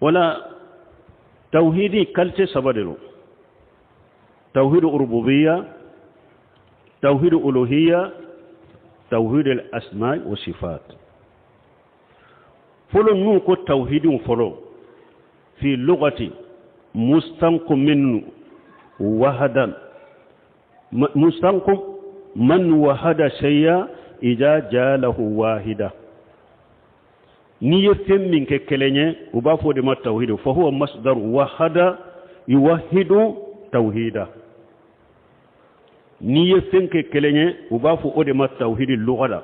Wala tawhidi qualité saba de don: tawhid rububiya, tawhid uluhiya, tawhid al-asma wa sifat. Fɔlɔ, n'u ko tawhidiw, fɔlɔ fi lugati mustanqu min wahadan, mustanqu man wahada shay'a idha jalahu wahida. N'i ye fɛn min kɛ kelen ye, u b'a fɔ o de ma tawhidu. Fa huwa masdar wahada yuwahidu tawhida. N'i ye fɛn kɛ kelen ye, u b'a fɔ o de ma tawhidi lugha la.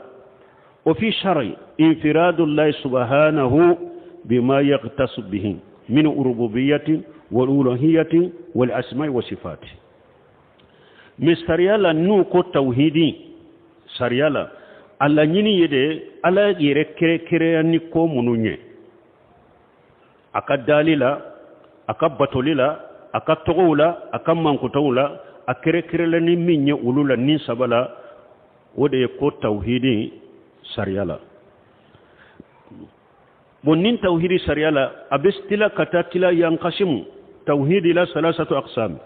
O fi shar'i infiradullahi subhanahu bima yaqtasu bihi min rububiyyati wal uluhiyyati wal asma'i wa sifati. Mais sariya la, n'u ko tawhidi sariya la, a laɲini ye de Ala yɛrɛ kɛrɛkɛrɛya ni ko minnu ye, a ka dali la, a ka batoli la, a ka tɔgɔw la, a ka mankutɔw la, a kɛrɛkɛrɛla ni min ye olu la, ni saba la, o de ye ko tawhidi sariya la. Bon, nin tawhidi sariya la, a bɛ tila ka taa tila, yankasimu tawhidi la salasatu aqsam.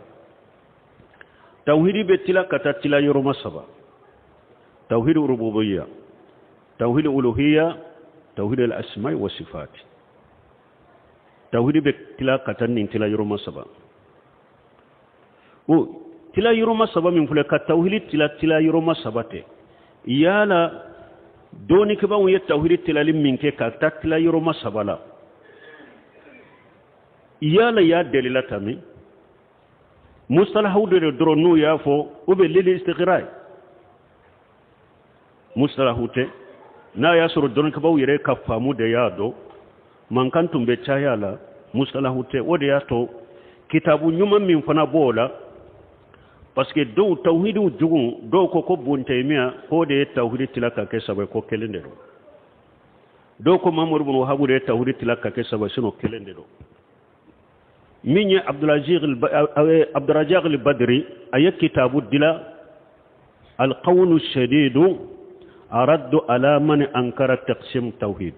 Tawhidi bɛ tila ka taa tila yɔrɔma saba: tawhid rububiyya, tawhid uluhiyya, tawhid al-asma'i wa sifat. Tawhidi bɛ tila ka taa nin tila yɔrɔma saba. O tila yɔrɔma saba min filɛ, ka tawhidi tila tila yɔrɔma saba tɛ, yala dɔɔnikɛbaaw ye tawhidi tilali min kɛ ka taa tila yɔrɔma saba la, yala y'a delila ta min mustalahaw de dɔrɔn n'u y'a fɔ, u bɛ lili istiqra mustalahu tɛ, n'a y'a sɔrɔ dɔnnikɛbaaw yɛrɛ ka faamu de y'a dɔn, mankan tun bɛ caya la. Mustalahu tɛ, o de y'a to kitabu ɲuman min fana b'o la, parce que dɔw tawhidiw jugu, dɔw ko ko Bun Taymiya k'o de ye tawhidi tila ka kɛ saba, ko kelen de don. Dɔw ko Mamadu bin Wahabu de ye tawhidi tila ka kɛ saba, sinon kelen de don. Min ye Abdurajak al-Badri, a ye kitabu dila alqawlu shadidu araddu ala man ankara taqsim tawhid.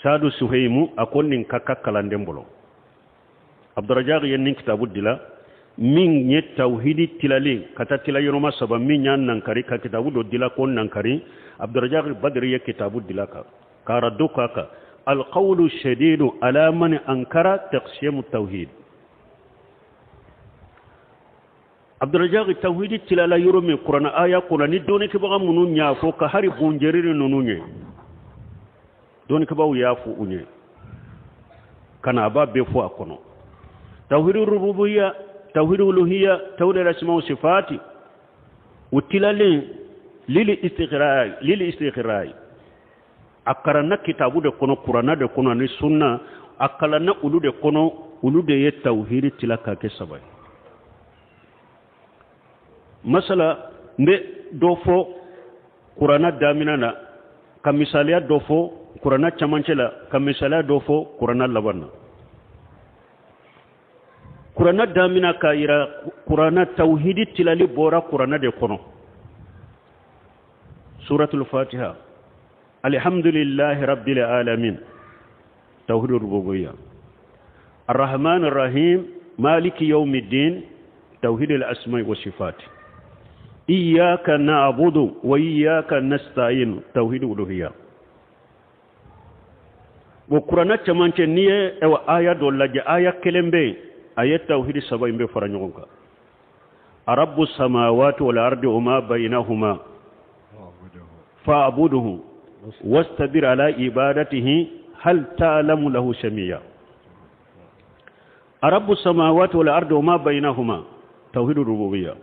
Sadu Suhaimu a ko nin ka ka kalanden bolo. Abdurajak ye nin kitabu dila min ye tawhidi tilalen ka taa tila yɔrɔma saba, min y'a nankari ka kitabu dɔ dila ko nankari, Abdurajak Badri ye kitabu dila kan k'a raddu k'a kan alqawlu shadidu ala man ankara taqsim tawhid. Abdurajak tawhidi tilala yɔrɔ min Kuranɛ aya kɔnɔ, ni dɔnnikɛbaga minnu y'a fɔ ka hari bunjɛriri ninnu ye, dɔnnikɛbaaw y'a fɔ u ye ka na, a b'a bɛɛ fɔ a kɔnɔ: tawhidi rububiya, tawhidi uluhiya, tawhidi al-asma sifati. U tilalen lili istiqra'i, lili istiqra'i, a karanna kitabu de kɔnɔ, Kuranna de kɔnɔ ani sunna, a kalanna olu de kɔnɔ, olu de ye tawhidi tila ka kɛ saba ye. Masala, n bɛ dɔ fɔ Kuranna daminɛ na, ka misaliya dɔ fɔ Kuranna camancɛ la, ka misaliya dɔ fɔ Kuranna laban na. Kuranna daminɛ k'a yira Kuranna tawhidi tilali bɔra Kuranna de kɔnɔ. Suratul Fatiha: alhamdulillahi rabbil alamin, tawhid rububiyya. Arrahman arrahim, maliki yawmiddin, tawhid al-asma'i wa sifat. Iyyaka na'budu wa iyyaka nasta'in, tawhid uluhiyya. Bon, Kuranna camancɛ, n'i ye ɛwa aya dɔ lajɛ, aya kelen bɛ yen, a ye tawhidi saba in bɛ fara ɲɔgɔn kan: rabbu samawati wal ardi wa ma bainahuma fa'budhu wastabir ala ibadatihi hal ta'lamu lahu samia. Rabbu samawati wal ardi wa ma bainahuma, tawhid rububiyya.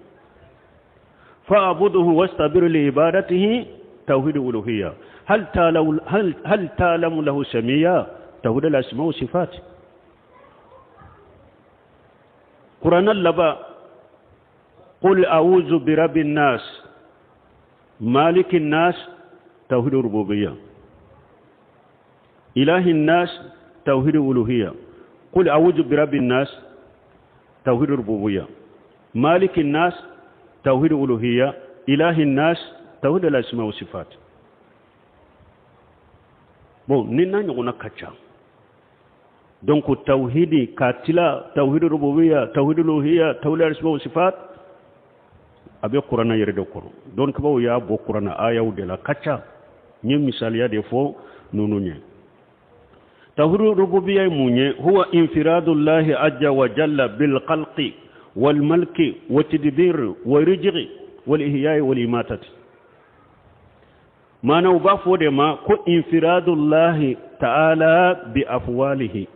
Fa'budhu wastabir li ibadatihi, tawhid uluhiyya. Hal ta'lamu lahu samia, tawhid al asma wa sifat. Qur'an laba: qul a'udhu bi rabbin nas, malikin nas, tawhid rububiyya, ilahin nas, tawhid uluhiyya. Qul a'udhu bi rabbin nas, tawhid rububiyya, malikin nas, tawhid uluhiyya, ilahin nas, tawhid al asma wa sifat. Bon, ni n'a ɲɔgɔnna ka ca. Donc tawhidi ka tila tawhidi rububiyya, tawhidi uluhiyya, tawhidi asma wa sifat, a bɛ kuranna yɛrɛ de kɔnɔ. Dɔnnikɛbaaw y'a bɔ kuranna ayaw de la ka ca. N ye misaliya de fɔ ninnu ye. Tawhidi rububiyya ye mun ye? Huwa infiradullahi azza wa jalla bil khalqi wal malki wa tadbir wa rizqi wal ihya'i wal imatati. Maana u b'a fɔ o de ma ko infiradullahi ta'ala bi afwalihi,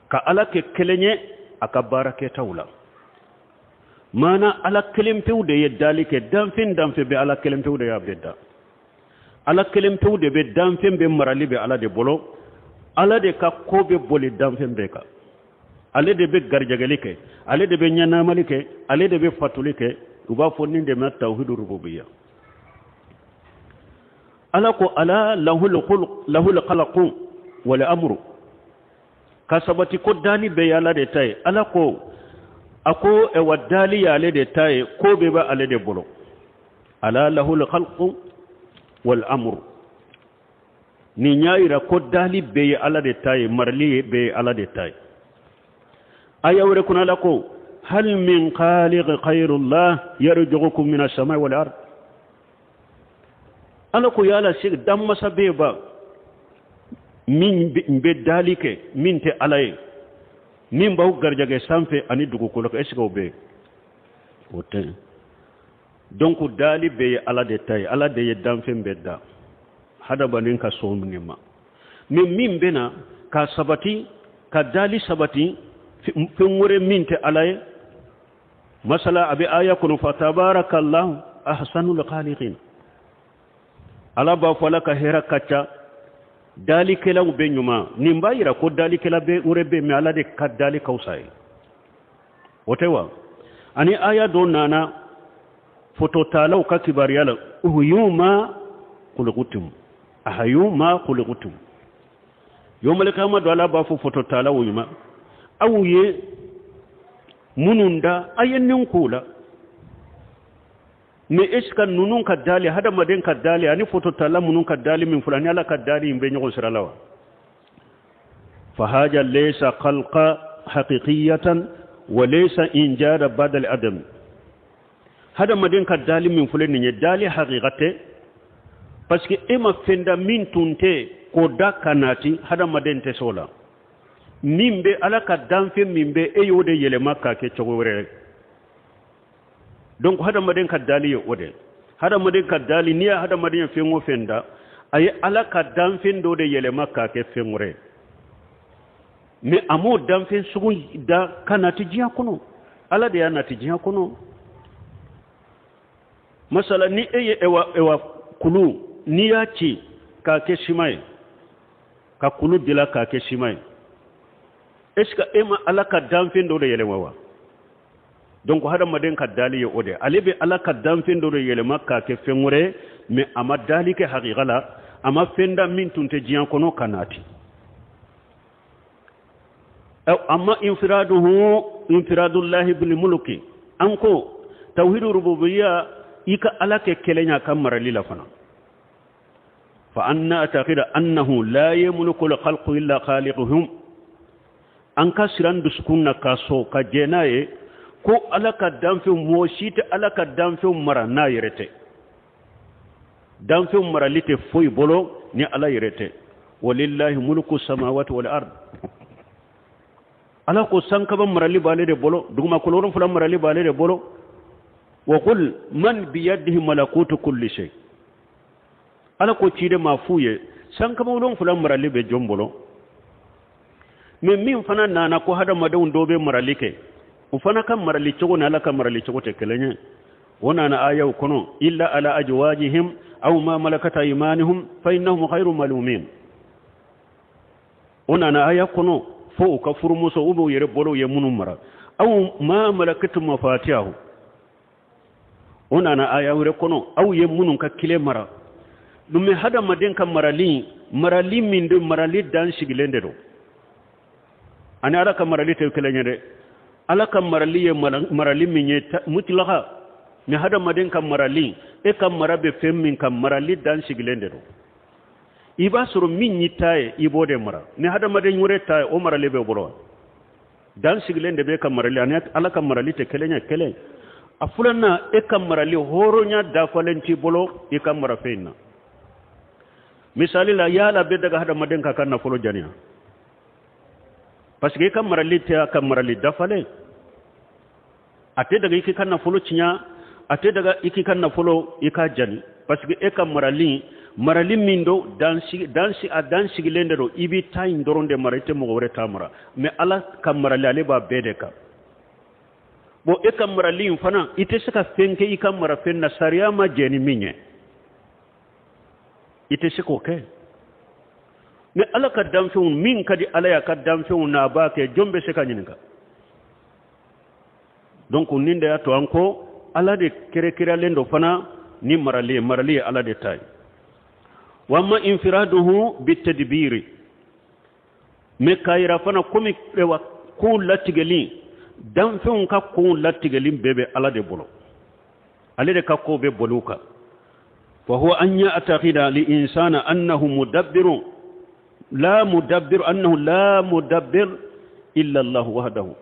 ka Ala kɛ kelen ye a ka baarakɛtaw la. Maana Ala kelen pewu de ye dali kɛ, danfɛn danfɛn bɛ Ala kelen pewu de y'a bɛɛ da. Ala kelen pewu de bɛ danfɛn bɛɛ marali bɛ Ala de bolo. Ala de ka ko bɛ boli danfɛn bɛɛ kan. Ale de bɛ garijɛgɛli kɛ, ale de bɛ ɲɛnamali kɛ, ale de bɛ fatuli kɛ. U b'a fɔ nin de ma tawhidu rububiyya. Ala ko ala lahul khulq lahul khalaqu wal amru, ka sabati ko dali bɛɛ ye Ala de ta ye. Ala ko a ko ɛwa dali ye ale de ta ye, ko bɛɛ bɛ ale de bolo. Ala lahul khalqu wal amru, nin y'a yira ko dali bɛɛ ye Ala de ta ye, marali bɛɛ ye Ala de ta ye. Aya wɛrɛ kɔnɔ Ala ko hal min khaliq khayrullah yarzuqukum minas samai wal ard. Ala ko yala se danmasa bɛ yen ba min bɛ dali kɛ min tɛ Ala ye, min b'aw garijɛgɛ sanfɛ ani dugukolo kan, est ce que o bɛ yen? O tɛ yen. Donc dali bɛɛ ye Ala de ta ye, Ala de ye danfɛn bɛɛ da, hadamaden ka sɔn nin ma. Mais min bɛ na ka sabati, ka dali sabati fɛn wɛrɛ min tɛ Ala ye, masala a bɛ aya kɔnɔ fa tabarakallahu ahsanul khaliqin. Ala b'a fɔ Ala ka hɛrɛ ka ca, dalikɛlaw bɛ ɲuman. Nin b'a yira ko dalikɛla bɛ wɛrɛ bɛ yen, mais Ala de ka dali ka fisa ye, o tɛ wa? Ani aya dɔ nana fototalaw ka kibaruya la, uhyuma kulukutum, ahayuma kulukutum. Yomalikama dɔ Ala b'a fɔ fototalaw ɲuman, aw ye minnu da, a ye nin k'u la. Mais est ce que ninnu ka dali, hadamaden ka dali ani fototala minnu ka dali min filɛ, ani Ala ka dali in bɛ ɲɔgɔn sira la wa? Fahaja laysa khalqa haqiqiyatan wa laysa injada badal adam. Hadamaden ka dali min filɛ nin ye, dali haqiqa tɛ, parce que e ma fɛn da min tun tɛ k'o da ka nati, hadamaden tɛ se o la. Min bɛ Ala ka danfɛn min bɛ, e y'o de yɛlɛma k'a kɛ cogo wɛrɛ ye. Donc hadamaden ka dali ye o de. Hadamaden ka dali, n'i ye hadamaden ye fɛn o fɛn da, a ye Ala ka danfɛn dɔ de yɛlɛma k'a kɛ fɛn wɛrɛ ye. Mais a m'o danfɛn sugu da ka nati diɲɛ kɔnɔ, Ala de y'a nati diɲɛ kɔnɔ. Masala ni e ye ewa kulu, n'i y'a ci k'a kɛ siman ye, ka kulu dilan k'a kɛ siman ye, est ce que e ma Ala ka danfɛn dɔ de yɛlɛma wa? Donc hadamaden ka dali ye o de, ale bɛ Ala ka danfɛn dɔ de yɛlɛma k'a kɛ fɛn wɛrɛ ye, mais a ma dali kɛ hakiga la, a ma fɛn da min tun tɛ diɲɛ kɔnɔ ka nati. Amma infiraduhu infiradullahi bil mulki, an ko tawhidu rububiyya i ka Ala kɛ kelen ye a ka marali la fana. Fa anna ataqida annahu la yamliku al khalqu illa khaliquhum. An ka siran dusukun na ka so ka jɛ n'a ye ko Ala ka danfɛnw, mɔgɔ si tɛ Ala ka danfɛnw mara n'a yɛrɛ tɛ. Danfɛnw marali tɛ foyi bolo ni Ala yɛrɛ tɛ. Walillahi mulku samawati wal ard. Ala ko sankaba marali b'ale de bolo, dugumakolo wolonfila marali b'ale de bolo. Wa qul man biyadihi malakutu kulli shay. Ala ko ciden ma f'u ye, sankaba wolonfila marali bɛ jɔn bolo? Mais min fana nana ko hadamadenw dɔw bɛ marali kɛ, o fana ka marali cogo ni Ala ka marali cogo tɛ kelen ye. O nana ayaw kɔnɔ, illa ala ajwajihim aw ma malakat aymanuhum fa innahum ghayru malumin. O nana aya kɔnɔ fo u ka furumuso u b'u yɛrɛ bolo ye minnu mara, aw ma malakat mafatihahu. O nana aya wɛrɛ kɔnɔ, aw ye minnu ka kile mara. Mais hadamaden ka marali, marali min don, marali dan sigilen de don. Ani Ala ka marali tɛ kelen ye dɛ. Ala ka marali ye marali min ye mutlaka, mais hadamaden ka marali, e ka mara bɛ fɛn min kan, marali dan sigilen de don. I b'a sɔrɔ min y'i ta ye, i b'o de mara. Ni hadamaden wɛrɛ ta ye, o marali bɛ bolo wa? Dan sigilen de bɛ ka marali ani Ala ka marali tɛ kelen ye. Kelen a filanan, e ka marali hɔrɔnya dafalen t'i bolo i ka marafɛn in na. Misali la, yala bɛ daga hadamaden k'a ka nafolo janiya, parce que i ka marali tɛ a ka marali dafalen. A tɛ daga i k'i ka nafolo tiɲɛ, a tɛ daga i k'i ka nafolo i k'a jani, parce que e ka marali, marali min don, a dan sigilen de don. I b'i ta in dɔrɔn de mara, i tɛ mɔgɔ wɛrɛ ta mara. Mais Ala ka marali, ale b'a bɛɛ de kan. Bon, e ka marali in fana, i tɛ se ka fɛn kɛ i ka marafɛn na sariya ma jɛ ni min ye, i tɛ se k'o kɛ. Mais Ala ka danfɛnw, min ka di Ala ye a ka danfɛnw na, a b'a kɛ. Jɔn bɛ se ka ɲininka? Donc nin de y'a to an ko Ala de kɛrɛkɛrɛlen don fana ni marali ye. Marali ye Ala de ta ye. Wa amma infiraduhu bitadbiri, mais k'a yira fana komi ewa kow latigɛli, danfɛnw ka kow latigɛli bɛɛ bɛ Ala de bolo, ale de ka kow bɛ boli u kan. Fa huwa an ya'taqida li insana annahu mudabbirun la mudabbir, annahu la mudabbir illa Allah wahdahu.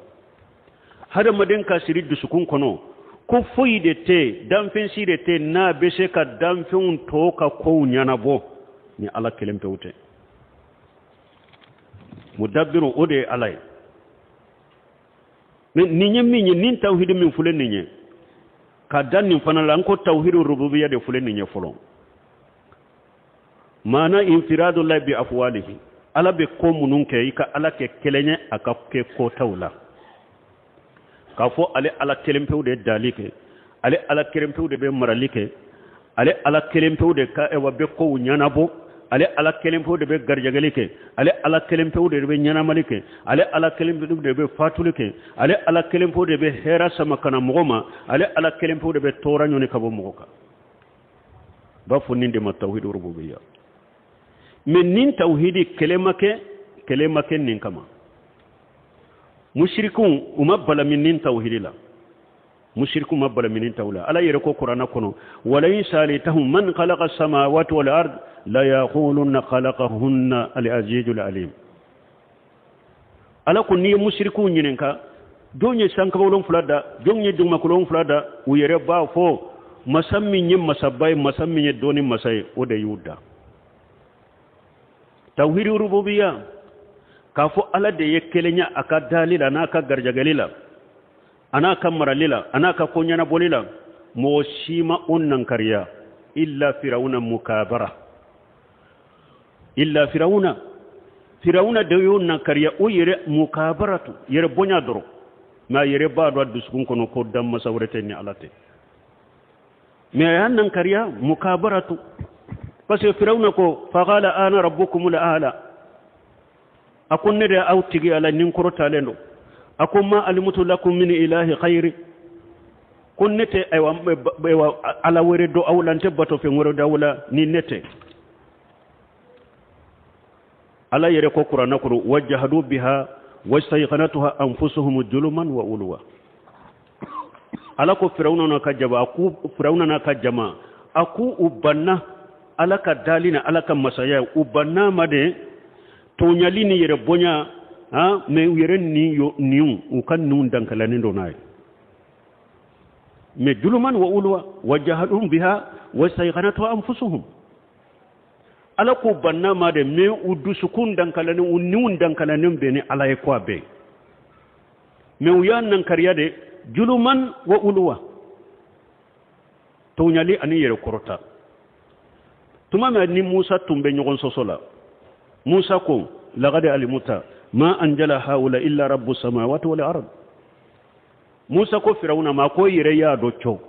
Hadamaden ka siri dusukun kɔnɔ ko foyi de tɛ, danfɛn si de tɛ n'a bɛ se ka danfɛnw tɔw ka kow ɲɛnabɔ ni Ala kelen pewu tɛ. Mudabbiru, o de ye Ala ye. Mais nin ye min ye, nin tawhidi min filɛ nin ye, ka da nin fana la, an ko tawhidi rububiya de filɛ nin ye fɔlɔ. Maana infiradullahi bi afwalihi, Ala bɛ ko minnu kɛ, i ka Ala kɛ kelen ye a ka kɛ kotaw la, k'a fɔ ale Ala kelen pewu de dali kɛ, ale Ala kelen pewu de bɛ marali kɛ, ale Ala kelen pewu de ka ɛwa bɛ kow ɲɛnabɔ, ale Ala kelen pewu de bɛ garijɛgɛli kɛ, ale Ala kelen pewu de bɛ ɲɛnamali kɛ, ale Ala kelen pewu de bɛ fatuli kɛ, ale Ala kelen pewu de bɛ hɛrɛ sama ka na mɔgɔ ma, ale Ala kelen pewu de bɛ tɔɔrɔ ɲɔni ka bɔ mɔgɔ kan. B'a fɔ nin de ma tawhidi rububiyya. Mais nin tawhidi kɛlɛ ma kɛ, kɛlɛ ma kɛ nin kama. Musirikunw, u ma balami nin tawhidi la, musiriku ma balami nin tawhidi la. Ala yɛrɛ ko Kuranɛ kɔnɔ: walain salitahum man khalaqa samawati wal ard la yaqulunna khalaqahunna al azizul alim. Ala ko n'i ye musirikuw ɲininka jɔn ye sankaba wolonfila da, jɔn ye dugumakolo wolonfila da, u yɛrɛ b'a fɔ masa min ye masaba ye, masa min ye dɔnni masa ye, o de y'u da. Tawhidi rububiya, k'a fɔ Ala de ye kelenya a ka dali la, n'a ka garijɛgɛli la, a n'a ka marali la, a n'a ka ko ɲɛnabɔli la, mɔgɔ si ma o nankariya illa Firawuna mukabara, illa Firawuna. Firawuna de y'o nankariya o yɛrɛ mukabaratu, yɛrɛ bonya dɔrɔn. Mais a yɛrɛ b'a dɔn a dusukun kɔnɔ ko dan masa wɛrɛ tɛ ni Ala tɛ. Mais a y'a nankariya mukabaratu, parce que Firawuna ko: faqala ana rabbukumul a'la. A ko ne de aw tigi Ala ni kɔrɔtalen don. A ko ma alimutu lakum min ilahi khayri, ko ne tɛ ayiwa Ala wɛrɛ dɔn aw la, n tɛ bato fɛn wɛrɛ dɔn aw la ni ne tɛ. Ala yɛrɛ ko Kuranɛ kɔnɔ: wajahadu biha wastayqanatuha anfusuhum juluman wa uluwa. Ala ko Firawuna n'a ka jama, a ko Firawuna n'a ka jama, a ko u banna Ala ka dali ni Ala ka masaya, u banna ma de tɔɲali ni yɛrɛ bonya han. Mais u yɛrɛ ni niw, u ka niw dankalanen don n'a ye. Mais juluman wa uluwa, wajahadu biha wastayqanatuha anfusuhum. Ala ko banna ma de, mais u dusukun dankalanen, u niw dankalanen bɛ ni Ala ye ko a bɛɛ. Mais u y'a nankariya de juluman wa uluwa, tɔɲali ani yɛrɛ kɔrɔta. Tuma min ni Musa tun bɛ ɲɔgɔn sɔsɔ la, Musa ko: laqad alimuta ma anjala haula illa rabbu samawati wal ard. Musa ko Firawuna ma ko yɛrɛ y'a dɔn cɔ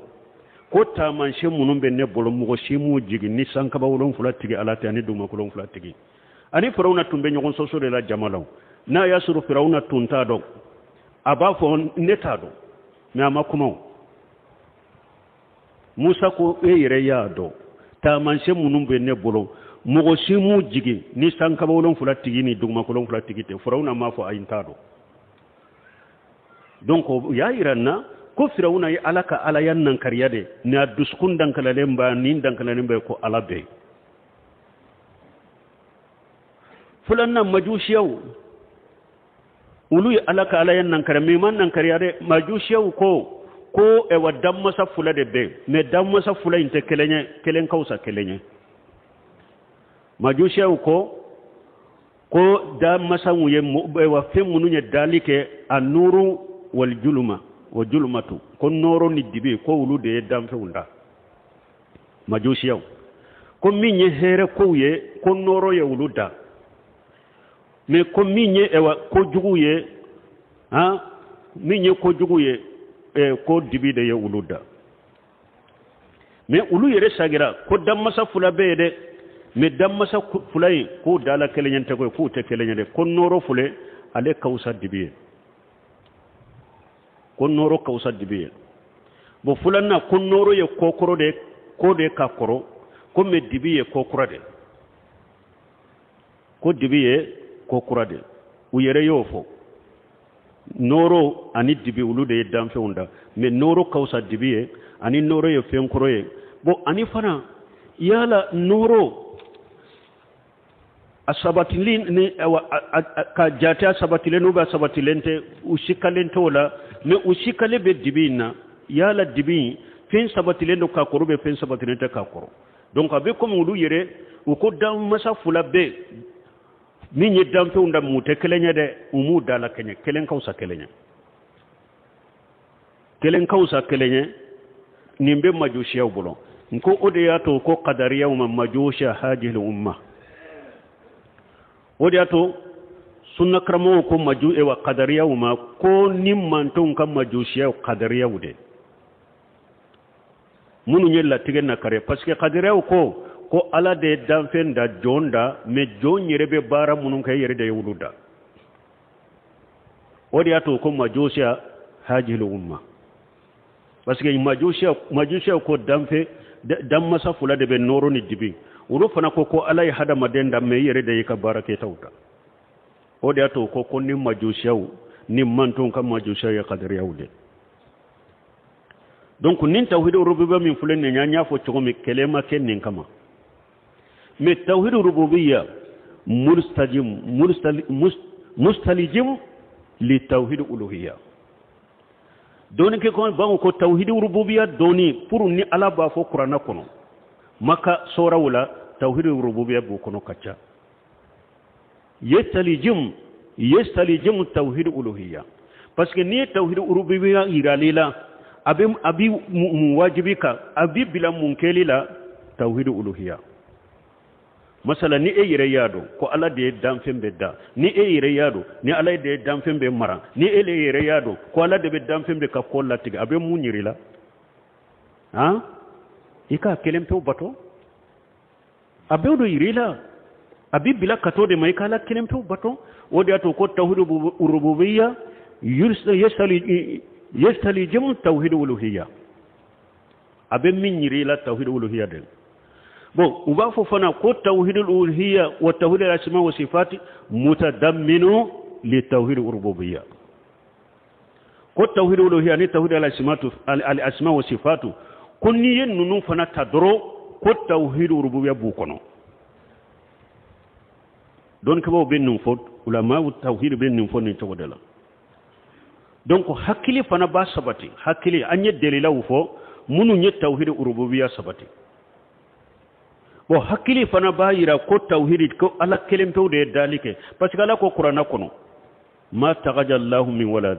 ko taamasiyɛn minnu bɛ ne bolo, mɔgɔ si m'u jigin ni sankaba wolonfila tigi Ala tɛ ani dugumakolo wolonfila tigi. Ani Firawuna tun bɛ ɲɔgɔn sɔsɔ de la jama la. N'a y'a sɔrɔ Firawuna tun t'a dɔn, a b'a fɔ ne t'a dɔn, mais a ma kuma o. Musa ko e yɛrɛ y'a dɔn taamasiyɛn minnu bɛ ne bolo, mɔgɔ si m'u jigin ni sankaba wolonfila tigi ni dugumakolo wolonfila tigi tɛ. Firawuna m'a fɔ ayi, n t'a dɔn. Donc u y'a yira n na ko Firawuna ye Ala ka alaya nankariya de ni a dusukun dankalalen b'a ni dankalalen bɛ ko Ala bɛ yen. Filanan, majusiyaw, olu ye Ala ka Alaya nankari, mais ma nankariya dɛ. Majusiyaw ko ɛwa danmasa fila de bɛ yen, mais danmasa fila in tɛ kelen ye, kelen ka fisa kelen ye. Majusiyaw ko danmasaw ye ɛwa fɛn minnu ye dali kɛ, a nuru wal juluma wa julumatu, ko nɔɔrɔ ni dibi, ko olu de ye danfɛnw da. Majusiyaw ko min ye hɛrɛ kow ye, ko nɔɔrɔ ye olu da, mais ko min ye ɛwa kojugu ye, han, min ye kojugu ye, ko dibi de ye olu da. Mais olu yɛrɛ sagira ko danmasa fila bɛ yen dɛ, mais danmasa fila in k'u dala kelen ye tɛ koyi, k'u tɛ kelen ye dɛ. Ko nɔɔrɔ filɛ, ale ka fisa dibi ye, ko nɔɔrɔ ka fisa dibi ye. Bon, filanan, ko nɔɔrɔ ye ko kɔrɔ de, ko de ka kɔrɔ ko, mais dibi ye ko kura de, ko dibi ye ko kura de. U yɛrɛ y'o fɔ, nɔɔrɔ ani dibi, olu de ye danfɛnw da, mais nɔɔrɔ ka fisa dibi ye, ani nɔɔrɔ ye fɛn kɔrɔ ye. Bon, ani fana, yala nɔɔrɔ a sabatili ni awa ka jate a sabatilen n'u bɛ sabatilen tɛ, u sikalen t'o la, mais u sikalen bɛ dibi in na. Yala dibi in fɛn sabatilen don ka kɔrɔ, bɛ fɛn sabatilen tɛ ka kɔrɔ? Donc a bɛ komi olu yɛrɛ u ko danmasa fila bɛ min ye danfɛnw da, mun tɛ kelen ye dɛ, u m'u da la kɛɲɛ, kelen ka fisa kelen ye, kelen ka fisa kelen ye. Nin bɛ majusiyaw bolo. N ko o de y'a to ko kadariyaw ma majusiya hajil umma. O de y'a to sunna karamɔgɔw ko maju ewa kadariyaw ma ko ni mantonw ka majusiyaw kadariyaw de minnu ye latigɛ nakare, parce que kadariyaw ko Ala de ye danfɛn da, jɔn da, mais jɔn yɛrɛ bɛ baara minnu kɛ, yɛrɛ de ye olu da. O de y'a to ko majusiya hajil umma, parce que majusiya ko danfɛn danmasa fila de bɛ, nɔɔrɔ ni dibi. Olu fana ko Ala ye hadamaden da, mais i yɛrɛ de y'i ka baara kɛtaw da. O de y'a to ko ni majusiyaw ni mantonw ka majusiyaw ye kadariyaw de. Donc nin tawhid rububiyya min filɛ nin ye, an y'a fɔ cogo min, kɛlɛ ma kɛ nin kama, mais tawhid rububiyya mustajim mustalijim li tawhid uluhiyya. Dɔɔni kɛ ko bango ko tawhid rububiyya dɔɔni pour ni Ala b'a fɔ Kuranɛ kɔnɔ, Maka sɔraw la, tawhid rububiyya b'o kɔnɔ ka ca. Yestalijim tawhid uluhiyya, parce que n'i ye tawhid rububiyya yirali la, a bɛ mun wajibi kan? A bɛ bila mun kɛli la? Tawhid uluhiyya. Masala, ni e yɛrɛ y'a dɔn ko Ala de ye danfɛn bɛɛ da, ni e yɛrɛ y'a dɔn ni Ala de ye danfɛn bɛɛ mara, ni e yɛrɛ y'a dɔn ko Ala de bɛ danfɛn bɛɛ ka ko latigɛ, a bɛ mun yir'i la? Han, i k'a kelen pewu bato. A bɛ o de yir'i la, a b'i bila ka t'o de ma, i k'Ala kelen pewu bato. O de y'a to ko tawhid rububiyya yestalijim tawhid uluhiyya. A bɛ min yir'i la, tawhid uluhiyya de. Bon, u b'a fɔ fana ko tawhid uluhiyya wa tawhid al-asma wa sifati mutadamminu li tawhid rububiyya. Ko tawhid uluhiyya ni tawhid al-asma wa sifatu, ko n'i ye ninnu fana ta dɔrɔn, ko tawhid rububiyya b'u kɔnɔ. Dɔnnikɛbaaw bɛ nin fɔ, ulama tawhid bɛ nin fɔ nin cogo de la. Donc hakili fana b'a sabati. Hakili, an ye dalilaw fɔ minnu ye tawhid rububiyya sabati. Bon, hakili fana b'a yira ko tawhid, ko Ala kelen pewu de ye dali kɛ, parce que Ala ko Kuranɛ kɔnɔ: ma tagaja Allahu min walad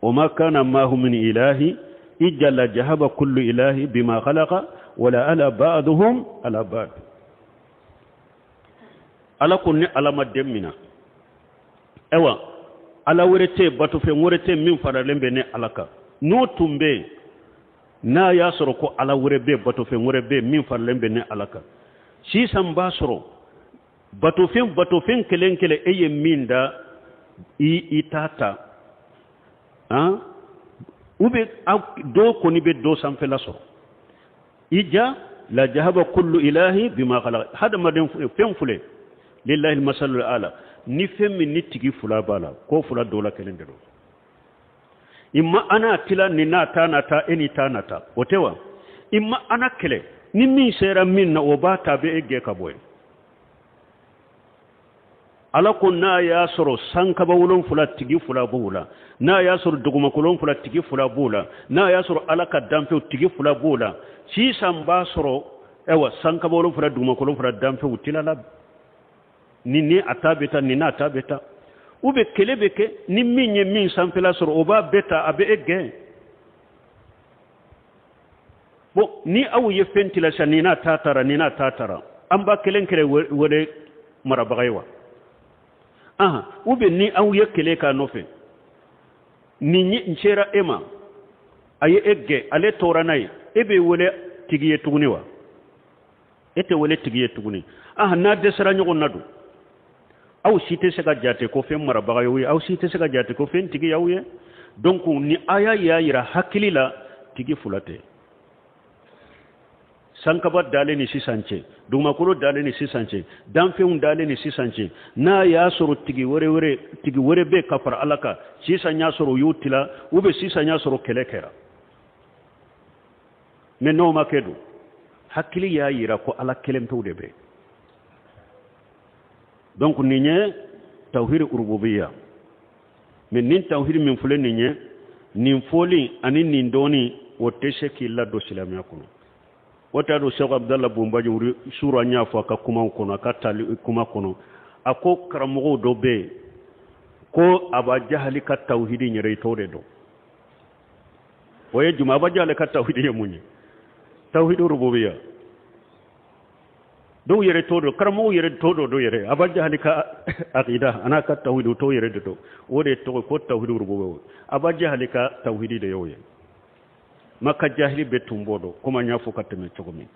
wa ma kana maahu min ilahi ijalla jahaba kullu ilahi bima khalaqa wala ala ba'duhum ala ba'd. Ala ko ni Ala ma den mina, ayiwa, Ala wɛrɛ tɛ yen, batofɛn wɛrɛ tɛ min faralen bɛ ne Ala kan. N'o tun bɛ yen, n'a y'a sɔrɔ ko Ala wɛrɛ bɛ yen, batofɛn wɛrɛ bɛ yen min faralen bɛ ne Ala kan, sisan b'a sɔrɔ batofɛn kelen kelen e ye min da, i t'a ta han, u bɛ dɔw kɔni bɛ dɔ sanfɛla sɔrɔ. I ja la jahaba kullu ilahi bima khalaqa. Hadamaden fɛn filɛ, lillahi almasalul ala, ni fɛn min ni tigi fila b'a la, ko fila dɔ la kelen de don. I ma ana tila ni n'a ta na ta, e ni ta na ta, o tɛ wa? I ma ana kɛlɛ ni min sera min na, o b'a ta, bɛ e gɛn ka bɔ yen. Ala ko n'a y'a sɔrɔ sankaba wolonfila tigi fila b'o la, n'a y'a sɔrɔ dugumakolo wolonfila tigi fila b'o la, n'a y'a sɔrɔ Ala ka danfɛnw tigi fila b'o la, sisan b'a sɔrɔ ayiwa sankaba wolonfila dugumakolo wolonfila danfɛnw tilala, ni ni a ta bɛ taa, ni n'a ta bɛ taa, u bɛ kɛlɛ bɛ kɛ, ni min ye min sanfɛla sɔrɔ o b'a bɛɛ ta, a bɛ e gɛn. Bon, ni aw ye fɛn tila sisan, ni n'a ta taara, ni n'a ta taara, an ba kelen kɛra wele marabaga ye wa? Ahan, ou bien ni aw ye kɛlɛ k'a nɔfɛ, ni n sera e ma, a ye e gɛn, ale tora n'a ye, e bɛ wele tigi ye tuguni wa? E tɛ wele tigi ye tuguni. Ahan, n'a dɛsɛra ɲɔgɔn na dun, aw si tɛ se ka jate ko fɛn marabaga y'aw ye, aw si tɛ se ka jate ko fɛn tigi y'aw ye. Donc ni aya y'a yira hakili la, tigi fila tɛ. Sankaba dalen ni sisan cɛ, dugumakolo dalen ni sisan cɛ, danfɛnw dalen ni sisan cɛ, n'a y'a sɔrɔ tigi wɛrɛ wɛrɛ tigi wɛrɛ bɛ ka fara Ala kan, sisan y'a sɔrɔ u y'u tila, ou bien sisan y'a sɔrɔ kɛlɛ kɛra. Mais n'o ma kɛ dun, hakili y'a yira ko Ala kelen pewu de bɛ. Donc nin ye tawhid rububiya. Mais nin tawhid min filɛ nin ye, nin fɔli ani nin dɔɔni, o tɛ se k'i ladon silamɛya kɔnɔ. O t'a don Sɛku Abudala Bonbaji sura an y'a fɔ a ka kumaw kɔnɔ, a ka tali kuma kɔnɔ, a ko karamɔgɔw dɔ bɛ yen ko Aba Jahali ka tawhidi yɛrɛ i t'o de dɔn. O ye jumɛn? Aba Jahali ka tawhidi ye mun ye? Tawhidi rububiya. Dɔw yɛrɛ t'o dɔn, karamɔgɔw yɛrɛ t'o dɔn, dɔw yɛrɛ Aba Jahali ka akida an'a ka tawhidi u t'o yɛrɛ de dɔn. O de tɔgɔ ko tawhidi rububiya. Aba Jahali ka tawhidi de y'o ye. Maka jahili bɛɛ tun b'o dɔn, komi an y'a fɔ ka tɛmɛ cogo min.